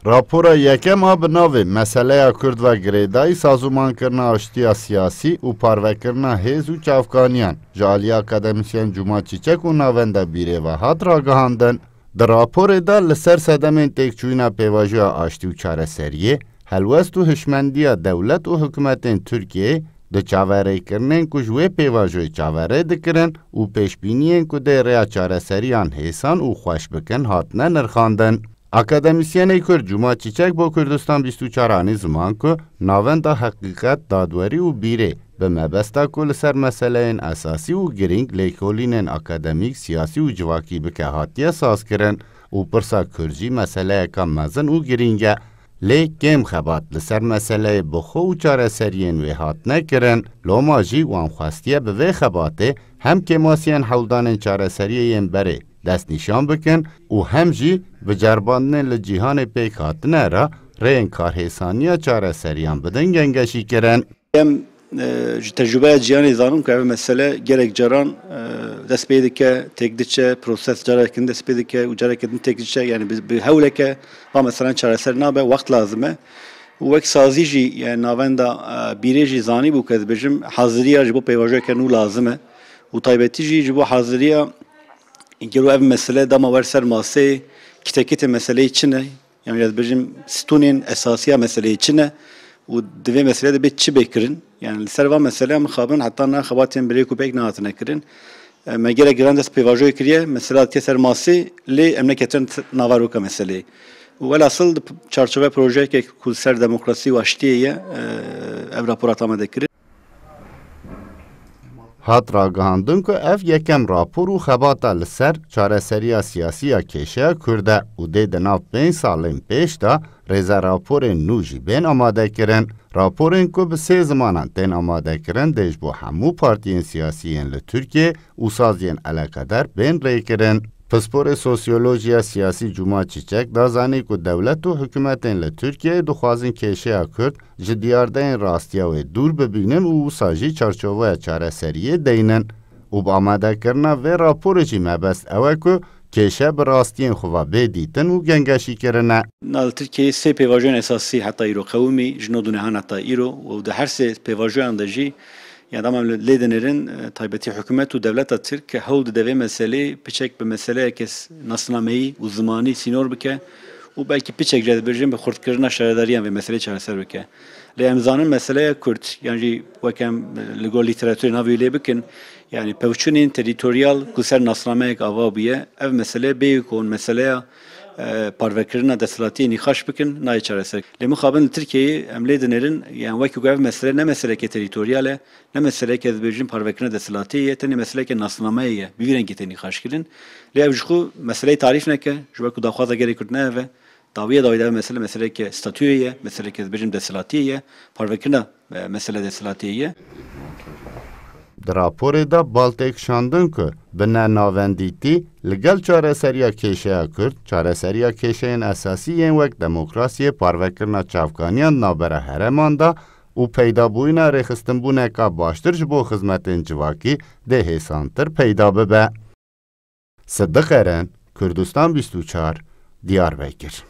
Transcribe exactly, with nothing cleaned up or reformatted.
Rapora yekem a bi navê Meseleya Kurd ve girêdayî sazûmankirina aştiya siyasî û parvekirina hêz û çavkaniyan ji alî akademîsyen Cuma Çîçek û navenda bîrê ve hat ragihandin. Di raporê de li ser sedemên têkçûyîna pêvajoya aştî û çareseriyê, helwest û hişmendiya dewlet û hikûmetên Tirkiyeyê di çaverêkirinên ku ji wê pêvajoyê çaverê dikirin û pêşbîniyên ku dê rêya çareseriyan hêsan û xweş bikin hatine nirxandin. Akademîsyenê Kurd Cuma Çîçek bo Kurdistan bîst û çar anî ziman ku navenda heqîqet, dadwerî û bîrê bi mebesta ku li ser meseleyên esasî û girîng lêkolînên akademîk, siyasî û civakî bike hatiye sazkirin û pirsa Kurd jî meseleyeka mezin û girîng e. Lê kêm xebat li ser meseleyê bi xwe û çareseriyên wê hatine kirin. Loma jî wan xwestiye bi vê xebatê hem kêmasiyên hewldanên çareseriyê yên berê destnîşan bikin û hem jî bi ceribandinên li cîhanê pêk hatine re rêyên karhêsaniya çareseriyan bidin gengeşîkirin. Em, e, ji tecrûbeya cîhanê zanin ku ev mesele gelek caran, e, dest pê dike, têk diçe, proses carekî din dest pê dike û carekî din têk diçe. Yani bi, bi hewleke va meselen çareser nabe, wext lazim e. Û wek sazî jî, yani navenda, e, bîrê jî zanîbû ku ez bêjim haziriya ji bo pêvajoyeke nû lazim e. Û taybetî jî ji bo haziriya gelo ev mesele dama wer ser maseyê, kîtekîtê meseleyê çi ne? Yan ez bêjim stûnên esasî ya meseleyê çi ne û di vê meseleyê de bê çi bê kirin? Yani li ser van meseleya mixabin heta niha xebatên bi rêk û pêk nehatine kirin. E, me gelek caran dest pêvajoyê kiriye, mesela dike ser masê, lê em neketin naveroka meseleyê. Û welhasil di p-, çarçoveya projeyeke ku li ser demokrasî û aştiyê ye, e, ev rapor hat amade kirin. Hat ragihandin ku ev yekem rapor û xebata li ser çareseriya siyasî ya kêşeya Kurd e û dê di nav pênc salên pêş de rêze raporên nû jî bên amadekirin. Raporên ku bi sê zimanan tên amadekirin dê ji bo hemû partiyên siyasî yên li Tirkiyê û saziyên eleqedar bên rêkirin. Pisporê Sosyolojiya Siyasî Cuma Çîçek da zanî ku dewlet û hikûmetên li Tirkiyeyê dixwazin kêşeya Kurd ji diyardeyên rastiya wê dûr bibînin û wisa jî çarçoveya çareseriyê deynin. Û bi amadekirina vê raporê jî mebest ew e ku kêşe bi rastiyên xwe ve bê dîtin û gengeşîkirin e. Na li Tirkiyeyê sê pêvajoyên esasî heta îro qewimî, ji nod û nehan heta îro û di her sê pêvajoyan de jî, yani dema em lê dinêrin, e, taybetî hikûmet û dewleta Tirk hewl dide vê meseleyê piçek bi meseleyeke s-, nasnameyî û zimanî sînor bike û belkî piçek jî ez dibêjim bi xurtkirina şaredariyan vê meseleyê çareser bike. Lê em zanin meseleya Kurd, yan jî wek em li gor lîteraturê navê wî lê bikin, yani pevçûnên terîtoryal ku ser nasnameyek ava bûye, ev mesele bê ku hûn meseleya, e, parvekirina desthilatiyê nîqaş bikin, nayê çareser. Lê mixabin li Tirkiyeyê em lê dinêrin, yani wekî ku ev mesele ne meseleke terîtoryal e, ne meseleke ez dibêjim parvekirina desthilatiyê ye, tenê meseleke nasnameyê ye, bi vî rengî tê nîqaşkirin. Lê ev ji xwe meseleyê tarîf neke, ji ber ku daxwaza gelê Kurd ne ev e. Dawiya dawî de ev mesele, meseleke statûyê ye, meseleke ez dibêjim desthilatiyê ye, parvekirina, e, mesele desthilatiyê ye. Di raporê de bal tê kişandin ku bi nenavendîtî li gel çareseriya kêşeya Kurd, çareseriya kêşeyên esasî yên wek demokrasiyê, parvekirina çavkaniyan di navbera herêman de û peydabûyîna rêxistinbûneka baştir ji bo xizmetên civakî dê hêsantir peyda bibe. Sidiq Eren, Kurdistan bîst û çar, Diyarbekir.